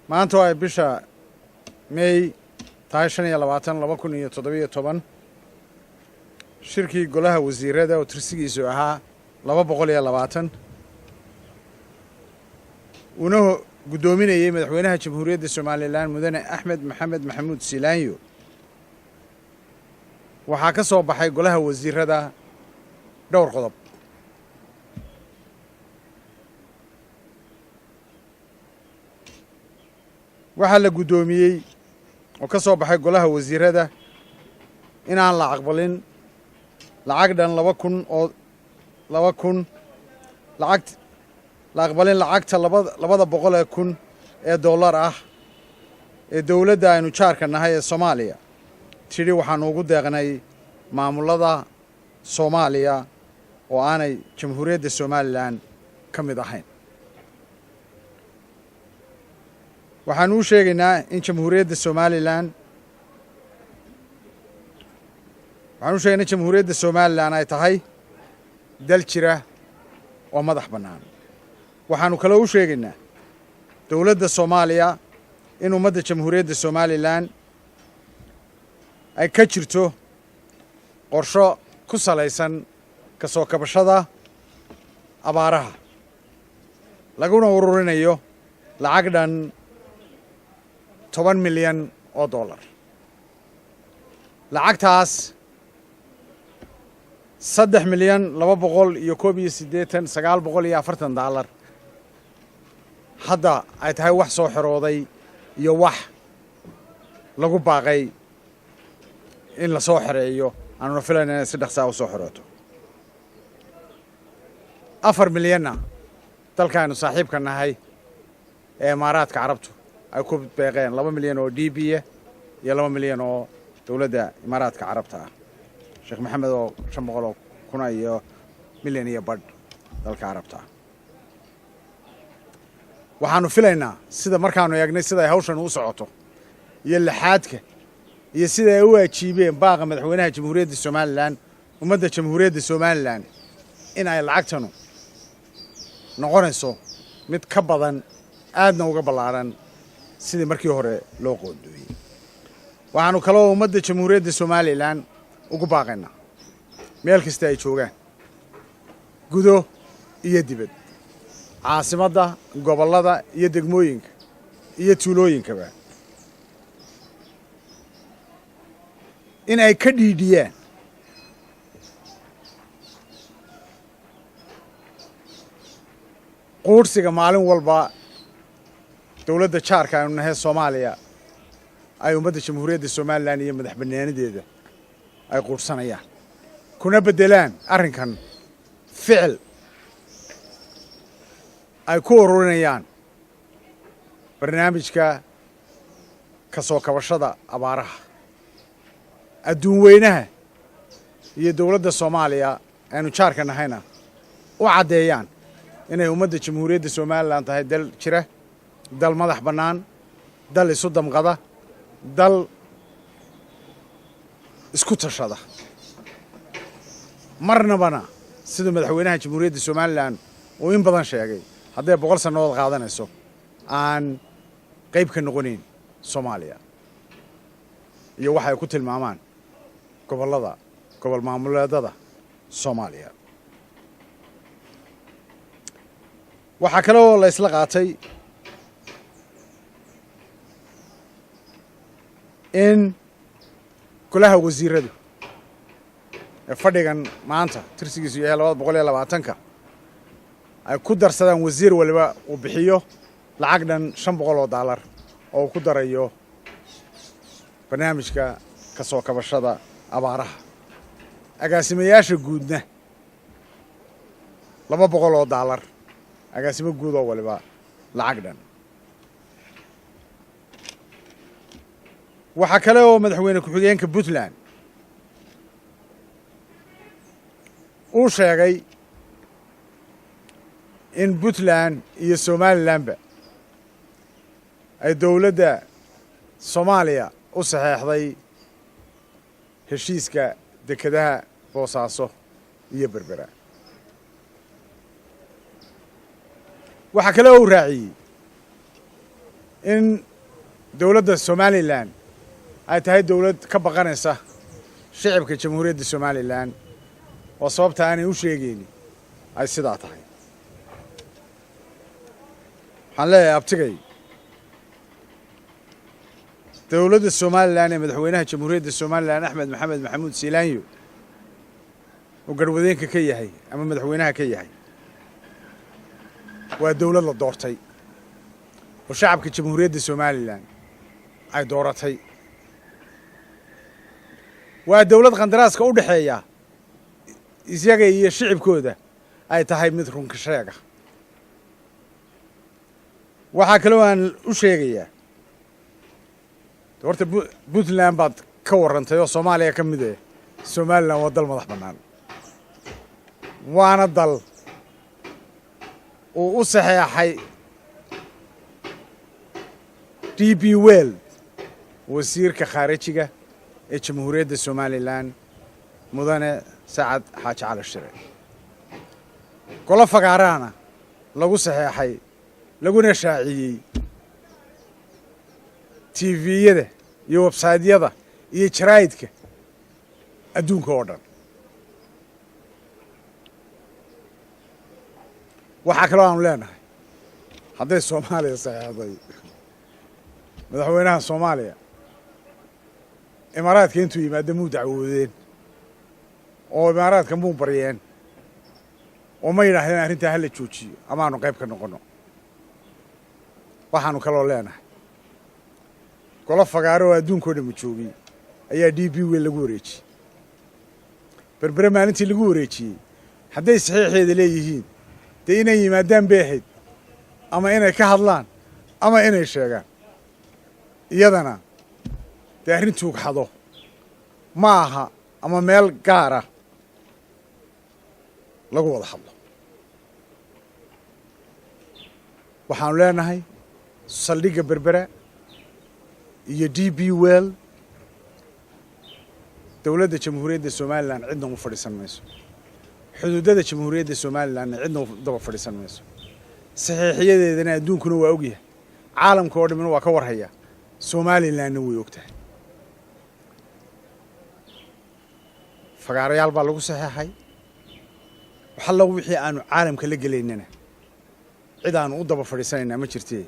Maanta oo ay bisha May tahay 25 2017, shirkii golaha wasiirada oo tirsigiisu ahaa 220, uuna guddoominayey madaxweynaha Jamhuuriyadda Somaliland, Mudane Axmed Maxamed Maxamuud Silaanyo, waxaa ka soo baxay golaha wasiirada dhowr qodob. Waxaa la guddoomiyey oo ka soo baxay golaha wasiirada inaan la aqbalin lacag dhan 2000 oo 2000 lacag la aqbalin lacagta 200,000 ee dollar ah ee dowladda aynu jaarka nahay ee Soomaaliya tidhi waxaanu ugu deeqnay maamullada Soomaaliya oo aanay Jamhuuriyadda Somaliland ka mid ahayn. Waxaanu u sheegaynaa in Jamhuuriyadda Somaliland, waxaanu u sheegaynaa in Jamhuuriyadda Somaliland ay tahay dal jira oo madax bannaan. Waxaanu kaloo u sheegaynaa dowladda Soomaaliya in ummadda Jamhuuriyadda Somaliland ay ka jirto qorsho ku salaysan ka soo kabashada abaaraha, laguna ururinayo lacag dhan 10 milyan oo dollar. Lacagtaas 3,281,940 dollar hadda ay tahay wax soo xerooday iyo wax lagu baaqay in la soo xereeyo, aanuna filayna inay si dhaqsaa u soo xerooto. 4 milyanna dalkaaynu saaxiibka nahay ee Imaaraadka Carabtu ay ku beeqeen, 2 milyan oo DB-ya iyo 2 milyan oo dowladda Imaaraadka Carabta ah, Sheekh Maxamed oo 500,000 iyo milyan iyo badh dalka Carabta ah. Waxaanu filaynaa, sida markaanu eegnay sida ay hawshan u socoto iyo laxaadka iyo sida ay u ajiibeen baaqa madaxweynaha Jamhuuriyadda Somaliland ummadda Jamhuuriyadda Somaliland, in ay lacagtanu noqonayso mid ka badan, aadna uga ballaaran sidii markii hore loo qoondooyey. Waxaanu kaloo ummadda Jamhuuriyadda Somaliland ugu baaqaynaa, meel kasta ay joogaan, gudo iyo dibad, caasimadda, gobollada iyo degmooyinka iyo tuulooyinkaba, in ay ka dhiidhiyaan quudhsiga maalin walba dowladda jaarka aynu nahay Soomaaliya ay ummadda Jamhuuriyadda Somaliland iyo madax bannaanideeda ay quudhsanayaan, kuna beddelaan arrinkan ficil ay ku ururinayaan barnaamijka ka soo kabashada abaaraha. Adduun weynaha iyo dowladda Soomaaliya aynu jaarka nahayna u caddeeyaan inay ummadda Jamhuuriyadda Somaliland tahay dal jira, dal madax bannaan, dal isu damqada, dal isku tashada, marnabana siduu madaxweynaha Jamhuuriyadda Somaliland uu in badan sheegay, hadday 100 sannadood qaadanayso aan qayb ka noqonayn Soomaaliya iyo waxa ay ku tilmaamaan gobollada, gobol maamuleedada Soomaaliya. Waxaa kale oo la isla qaatay in golaha wasiiradu ee fadhigan maanta tirsigiisu yahay 220-ka ay ku darsadaan, wasiir waliba uu bixiyo lacag dhan 500 oo daalar oo uu ku darayo barnaamijka ka soo kabashada abaaraha, agaasimayaasha guudna 200 oo daalar, agaasimo guud oo waliba lacag dhan. Waxaa kale oo madaxweyne ku-xigeenka Puntland uu sheegay in Puntland iyo Somalilandba ay dowladda Soomaaliya u saxeexday heshiiska dekedaha Boosaaso iyo Berbera. Waxaa kale oo uu raaciyey In dowladda Somalilan ay tahay dowlad ka baqanaysa shicibka Jamhuuriyadda Somalilan oo sababta aanay u sheegayni ay sidaa tahay. Waxaan leeyahay abtigay, dowladda Somalilan ee madaxweynaha Jamhuuriyadda Somalilan Axmed Maxamed Maxamuud Siilaanyo uu garhwadeenka ka yahay ama madaxweynaha ka yahay waa dowlad la doortay oo shacabka Jamhuuriyadda Somalilan ay dooratay. Waa dowlad qandaraaska u dhexeeya isaga iyo shicibkooda ay tahay mid runka sheega. Waxaa kaloo aan u sheegayaa, horta Puntland baad ka warrantay oo Soomaaliya ka mid eh. Somalilan waa dal madax bannaan, waana dal uu u saxeexay DP World wasiirka khaarijiga ee Jamhuuriyadda Somalilan, Mudane Sacad Xaaji Cali Shire, golo fagaaraana lagu saxeexay laguna shaaciyey TV-yada iyo websaydyada iyo jaraa'idka adduunka oo dhan. Waxaa kaloo aanu leenahay, hadday Soomaaliya saxeexday, madaxweynaha Soomaaliya Imaaraadka intuu yimaado muu dacwoodeen oo Imaaraadka muu baryeen oo ma yidhaahdeen arrintaa hala joojiyo ama aanu qayb ka noqonno? Waxaanu kaloo leenahay, golo fagaaro oo adduunkao dhammu joogay ayaa DP World lagu wareejiyey. Berbere maalintii lagu wareejiyey, hadday saxiixeeda leeyihiin, dee inay yimaadaan bay ahayd ama inay ka hadlaan ama inay sheegaan. Iyadana dee arrin tuugxado ma aha ama meel gaara lagu wada hadlo. Waxaanu leenahay, saldhigga Berbera iyo DP World dowladda Jamhuuriyadda Somalilan cidna u fadhiisan mayso, xuduudada Jamhuuriyadda Somalilanna cidna u daba fadhiisan mayso. Saxiixiyadeedana adduunkuna waa ogyahay, caalamka oo dhamina waa ka warhayaa, Somalilanna way og tahay. Fagaarayaal baa lagu saxeexay. Waxallo wixii aanu caalamka la gelaynana cid aanu u daba fadhiisanaynaa ma jirtee,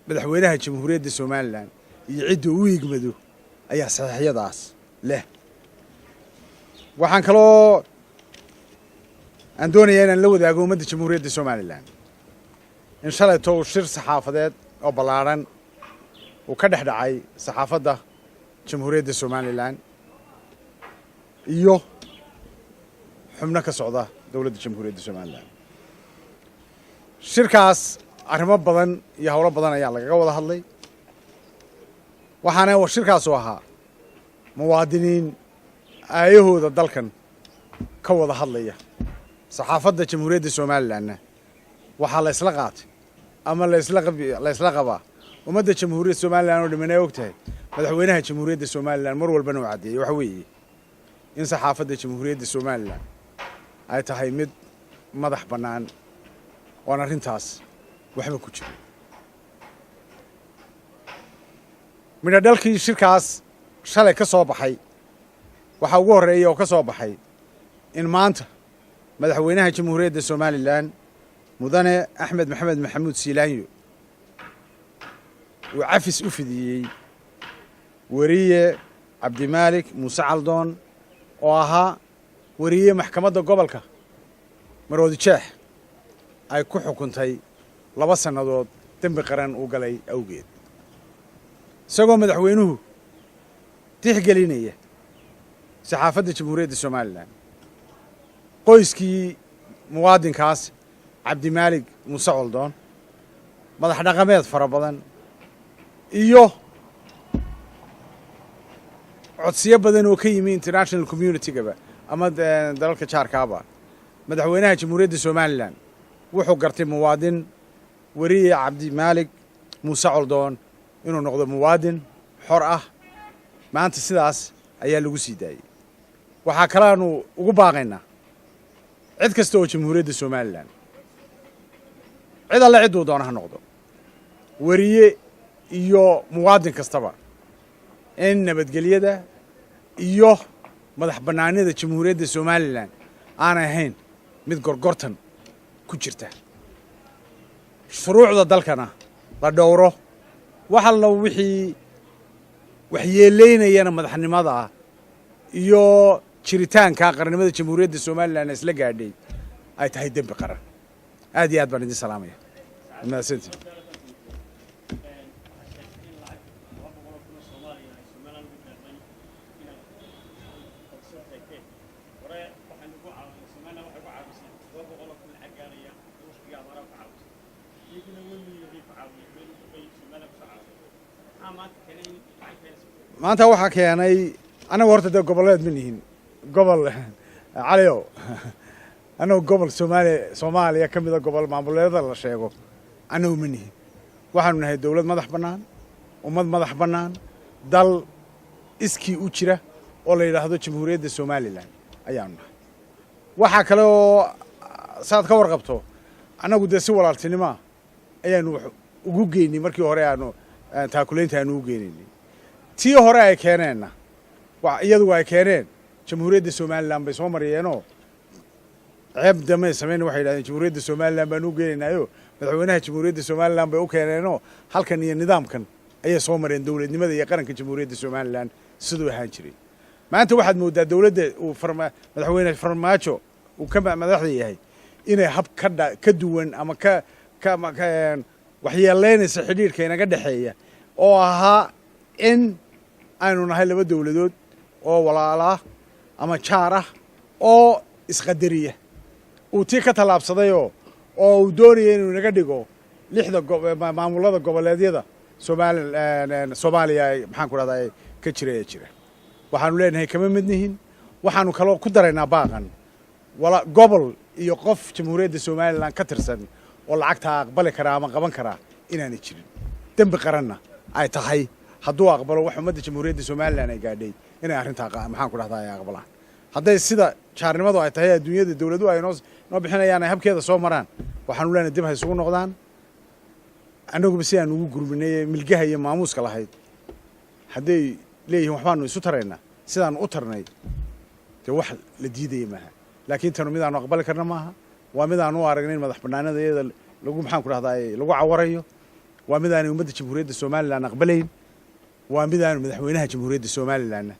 madaxweynaha Jamhuuriyadda Somalilan iyo cidda u igmado ayaa saxiixyadaas leh. Waxaan kaloo aan doonayaa inaan la wadaago ummadda Jamhuuriyadda Somalilan in shalayto uu shir saxaafadeed oo ballaadhan uu ka dhex dhacay saxaafadda Jamhuuriyadda Somalilan iyo xubno ka socda dowladda Jamhuuriyadda Somalilan. Shirkaas arrimo badan iyo howlo badan ayaa lagaga wada hadlay, waxaana shirkaasu ahaa muwaadiniin aayahooda dalkan ka wada hadlaya. Saxaafadda Jamhuuriyadda Somalilanna waxaa la ysla qaatay ama la ysla qabaa, ummadda Jamhuuriyadda Somalilan oo dhiman ay og tahay, madaxweynaha Jamhuuriyadda Somalilan mar walbana uu caddeeyey, waxa weeye in saxaafadda Jamhuuriyadda Somalilan ay tahay mid madax bannaan oon arrintaas waxba ku jirin. Midho dhalkii shirkaas shalay ka soo baxay waxaa ugu horreeya oo ka soo baxay in maanta madaxweynaha Jamhuuriyadda Somalilan, Mudane Axmed Maxamed Maxamuud Siilaanyo, uu cafis u fidiyey weriye Cabdimaalik Muuse Caldoon oo ahaa weriye maxkamadda gobolka Maroodi Jeex ay ku xukuntay 2 sannadood dembi qaran uu galay awgeed, isagoo madaxweynuhu tixgelinaya saxaafadda Jamhuuriyadda Somalilan, qoyskii muwaadinkaas Cabdimaalik Muuse Coldoon, madax dhaqameed fara badan iyo codsiyo badan oo ka yimi international community-gaba ama dalalka jaarkaaba, madaxweynaha Jamhuuriyadda Somalilan wuxuu gartay muwaadin weriye Cabdimaalik Muuse Coldoon inuu noqdo muwaadin xor ah. Maanta sidaas ayaa lagu sii daayey. Waxaa kalaanu ugu baaqaynaa cid kasta oo Jamhuuriyadda Somalilan Cid alle cidduu doona ha noqdo, weriye iyo muwaadin kastaba, in nabadgelyada iyo madax bannaanida Jamhuuriyadda Somalilan aanay ahayn mid gorgortan ku jirta, shuruucda dalkana la dhowro, wax alla wixii waxyeelaynayana madaxnimada iyo jiritaanka qarannimada Jamhuuriyadda Somalilan isla gaadhay ay tahay dembi qaran. Aad iyo aad baan idin salaamaya, mahadsantiin. In lacag 200,000 oo Soomaaliya ay Somaliland ugu deeqday inaad soo sheegteen hore, waxaan ugu caawinay Somaliland, waxay ku caawisay 700,000 lacag gaaraya oo waqtiga abaaraha ku caawisay. Iyaguna 1 milyan bay ku caawiyeen, meel bay Somaliland kusoo caawisay. Maxaa maanta keenay in lacagtaas? Maanta waxaa keenay, annagu horta dee gobolleed ma nihin. Gobol caliow, annagu gobol Soomaaliya ka mida, gobol maamuleedada la sheego annagu ma nihin. Waxaanu nahay dowlad madax bannaan, ummad madax bannaan, dal iskii u jira oo la yidhaahdo Jamhuuriyadda Somalilan ayaanu nahay. Waxaa kale oo saad ka warqabto, annagu dee si walaaltinimoa ayaanu wax ugu geynay markii hore aanu taakulaynta aanu ugu geynaynay. Tii hore ay keeneenna iyadu ay keeneen Jamhuuriyadda Somalilan bay soo mariyeenoo ceeb damay samayn. Waxay yidhahdeen Jamhuuriyadda Somalilan baan u geenaynaayo, madaxweynaha Jamhuuriyadda Somalilan bay u keeneenoo halkan iyo nidaamkan ayay soo mareen dowladnimada iyo qaranka Jamhuuriyadda Somalilan siduu ahaan jiray. Maanta waxaad mooddaa dowladda uu madaxweyne Farmaajo uu ka madaxda yahay inay hab ka duwan ama ka waxyeelaynaysa xidhiidhka inaga dhexeeya, oo ahaa in aynu nahay laba dowladood oo walaalah ama jaar ah oo isqadariya, uu tii ka tallaabsadayoo oo uu doonaya inuu inaga dhigo lixda maamulada goboleedyada Somaali Soomaaliya ay, maxaan ku dhahdaa, ka jira ee jira. Waxaanu leenahay kama mid nihin. Waxaanu kaloo ku daraynaa baaqan wala gobol iyo qof Jamhuuriyadda Somalilan ka tirsan oo lacagtaa aqbali karaa ama qaban karaa inaanay jirin, dembi qaranna ay tahay hadduu aqbalo wax ummadda Jamhuuriyadda Somalilan ay gaadhay inay arrintaa, maxaan ku dhahdaa, ay aqbalaan. Hadday sida jaarnimadu ay tahay adduunyada dowladuhu ay noo bixinayaan ay habkeeda soo maraan, waxaanu leenahay dib ha isugu noqdaan. Annaguba si aan ugu gurminay ee milgaha iyo maamuuska lahayd, hadday leeyihiin waxbaanu isu taraynaa sidaanu u tarnay, dee wax la diidaya maaha. Laakiin tanu mid aanu aqbali karna maaha. Waa mid aanu u aragnay in madax bannaanida iyada lagu, maxaan ku dhahdaa, lagu cawarayo. Waa mid aanay ummadda Jamhuuriyadda Somalilan aqbalayn. Waa mid aanu madaxweynaha Jamhuuriyadda Somalilanna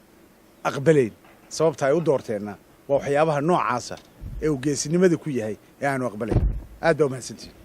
aqbalayn. Sababta ay u doorteenna waa waxyaabaha noocaasa ee uu geesinimada ku yahay ee aanu aqbalayn. Aad baa umahadsantihin.